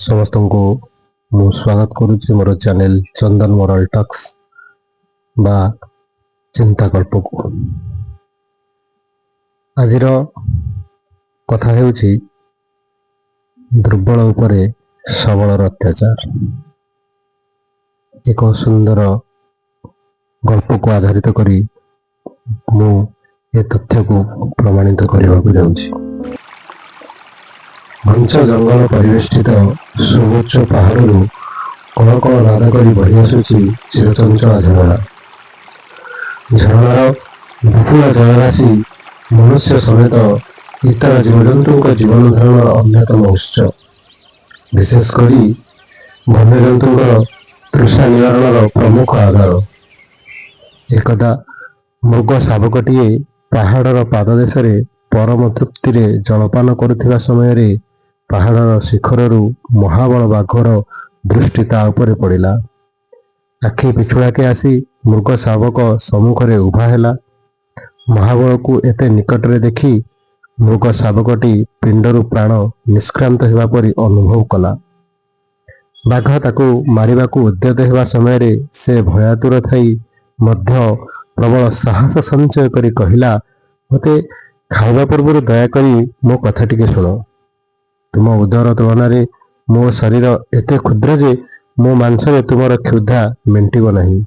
ସମସ୍ତଙ୍କୁ ମୁଁ ସ୍ୱାଗତ କରୁଛି ମୋର ଚ୍ୟାନେଲ ଚନ୍ଦନ ମୋରାଲ ଟକ୍ସ ବା ଚିନ୍ତା ଗଳ୍ପକୁ। ଆଜିର କଥା ହେଉଛି ଦୁର୍ବଳ ଉପରେ ସବଳର ଅତ୍ୟାଚାର। ଏକ ସୁନ୍ଦର ଗଳ୍ପକୁ ଆଧାରିତ କରି ମୁଁ ଏ ତଥ୍ୟକୁ ପ୍ରମାଣିତ କରିବାକୁ ଯାଉଛି। ଘଞ୍ଚ ଜଙ୍ଗଲ ପରିବେଷ୍ଟିତ ସୁଉଚ୍ଚ ପାହାଡ଼ରୁ କଳ କଳ ନାଦ କରି ବହି ଆସୁଛି ଚିରଚଞ୍ଚଳା ଝରଣା। ଝରଣାର ବିପୁଳ ଜଳରାଶି ମନୁଷ୍ୟ ସମେତ ଇତର ଜୀବଜନ୍ତୁଙ୍କ ଜୀବନ ଧାରଣର ଅନ୍ୟତମ ଉତ୍ସ। ବିଶେଷ କରି ବନ୍ୟଜନ୍ତୁଙ୍କର ତୃଷା ନିବାରଣର ପ୍ରମୁଖ ଆଧାର। ଏକଦା ମୃଗ ଶାବକଟିଏ ପାହାଡ଼ର ପାଦଦେଶରେ ପରମ ତୃପ୍ତିରେ ଜଳପାନ କରୁଥିବା ସମୟରେ ପାହାଡ଼ର ଶିଖରରୁ ମହାବଳ ବାଘର ଦୃଷ୍ଟି ତା ଉପରେ ପଡ଼ିଲା। ଆଖି ପିଛୁଳାକେ ଆସି ମୃଗ ଶାବକ ସମ୍ମୁଖରେ ଉଭା ହେଲା। ମହାବଳକୁ ଏତେ ନିକଟରେ ଦେଖି ମୃଗ ଶାବକଟି ପିଣ୍ଡରୁ ପ୍ରାଣ ନିଷ୍କ୍ରାନ୍ତ ହେବା ପରି ଅନୁଭବ କଲା। ବାଘ ତାକୁ ମାରିବାକୁ ଉଦ୍ୟତ ହେବା ସମୟରେ ସେ ଭୟାତୁର ଥାଇ ମଧ୍ୟ ପ୍ରବଳ ସାହସ ସଞ୍ଚୟ କରି କହିଲା, "ମୋତେ ଖାଇବା ପୂର୍ବରୁ ଦୟାକରି ମୋ କଥା ଟିକେ ଶୁଣ। ତୁମ ଉଦର ତୁଳନାରେ ମୋ ଶରୀର ଏତେ କ୍ଷୁଦ୍ର ଯେ ମୋ ମାଂସରେ ତୁମର କ୍ଷୁଧା ମେଣ୍ଟିବ ନାହିଁ।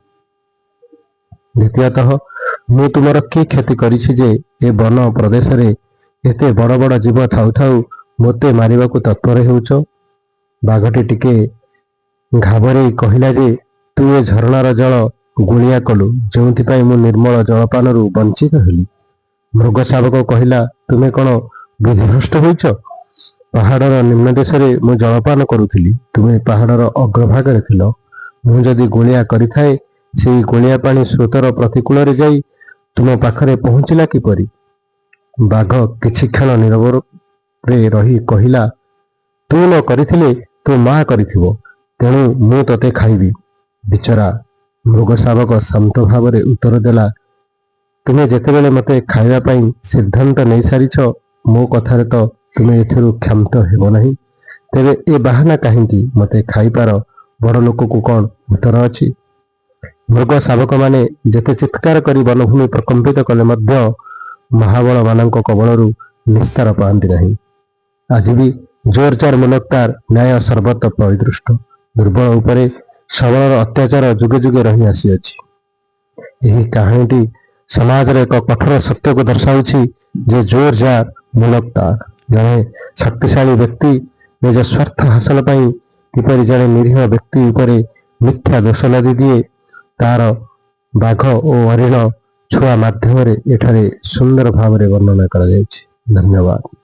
ଦ୍ୱିତୀୟତଃ, ମୁଁ ତୁମର କି କ୍ଷତି କରିଛି ଯେ ଏ ବନ ପ୍ରଦେଶରେ ଏତେ ବଡ଼ ବଡ଼ ଜୀବ ଥାଉ ଥାଉ ମୋତେ ମାରିବାକୁ ତତ୍ପର ହେଉଛ?" ବାଘଟି ଟିକେ ଘାବରେଇ କହିଲା ଯେ, "ତୁ ଏ ଝରଣାର ଜଳ ଗୋଳିଆ କଲୁ, ଯେଉଁଥିପାଇଁ ମୁଁ ନିର୍ମଳ ଜଳପାନରୁ ବଞ୍ଚିତ ହେଲି।" ମୃଗ ଶାବକ କହିଲା, "ତୁମେ କ'ଣ ବୁଦ୍ଧିଭ୍ରଷ୍ଟ ହୋଇଛ? ପାହାଡ଼ର ନିମ୍ନ ଦେଶରେ ମୁଁ ଜଳପାନ କରୁଥିଲି, ତୁମେ ପାହାଡ଼ର ଅଗ୍ରଭାଗରେ ଥିଲ। ମୁଁ ଯଦି ଗୋଳିଆ କରିଥାଏ, ସେଇ ଗୋଳିଆ ପାଣି ସ୍ରୋତର ପ୍ରତିକୂଳରେ ଯାଇ ତୁମ ପାଖରେ ପହଞ୍ଚିଲା କିପରି?" ବାଘ କିଛି କ୍ଷଣ ନୀରବରେ ରହି କହିଲା, "ତୁ ନ କରିଥିଲେ ତୋ ମା କରିଥିବ, ତେଣୁ ମୁଁ ତୋତେ ଖାଇବି।" ବିଚରା ମୃଗ ଶାବକ ଶାନ୍ତ ଭାବରେ ଉତ୍ତର ଦେଲା, "ତୁମେ ଯେତେବେଳେ ମୋତେ ଖାଇବା ପାଇଁ ସିଦ୍ଧାନ୍ତ ନେଇସାରିଛ, ମୋ କଥାରେ ତ ତୁମେ ଏଥିରୁ କ୍ଷାନ୍ତ ହେବ ନାହିଁ। ତେବେ ଏ ବାହାନା କାହିଁକି? ମୋତେ ଖାଇପାର। ବଡ଼ ଲୋକକୁ କ'ଣ ଉତ୍ତର ଅଛି?" ମୃଗ ଶାବକମାନେ ଯେତେ ଚିତ୍କାର କରି ବନଭୂମି ପ୍ରକମ୍ପିତ କଲେ ମଧ୍ୟ ମହାବଳମାନଙ୍କ କବଳରୁ ନିସ୍ତାର ପାଆନ୍ତି ନାହିଁ। ଆଜି ବି ଜୋର ଜାର ମୁଲକ ତାର ନ୍ୟାୟ ସର୍ବତ୍ର ପରିଦୃଷ୍ଟ। ଦୁର୍ବଳ ଉପରେ ସବଳର ଅତ୍ୟାଚାର ଯୁଗେ ଯୁଗେ ରହି ଆସିଅଛି। ଏହି କାହାଣୀଟି ସମାଜର ଏକ କଠୋର ସତ୍ୟକୁ ଦର୍ଶାଉଛି ଯେ ଜୋର ଯାର ମୁଲକ ତାର। ଜଣେ ଶକ୍ତିଶାଳୀ ବ୍ୟକ୍ତି ନିଜ ସ୍ୱାର୍ଥ ହାସଲ ପାଇଁ କିପରି ଜଣେ ନିରୀହ ବ୍ୟକ୍ତି ଉପରେ ମିଥ୍ୟା ଦୋଷ ଲଦି ଦିଏ, ତାର ବାଘ ଓ ହରିଣ ଛୁଆ ମାଧ୍ୟମରେ ଏଠାରେ ସୁନ୍ଦର ଭାବରେ ବର୍ଣ୍ଣନା କରାଯାଇଛି। ଧନ୍ୟବାଦ।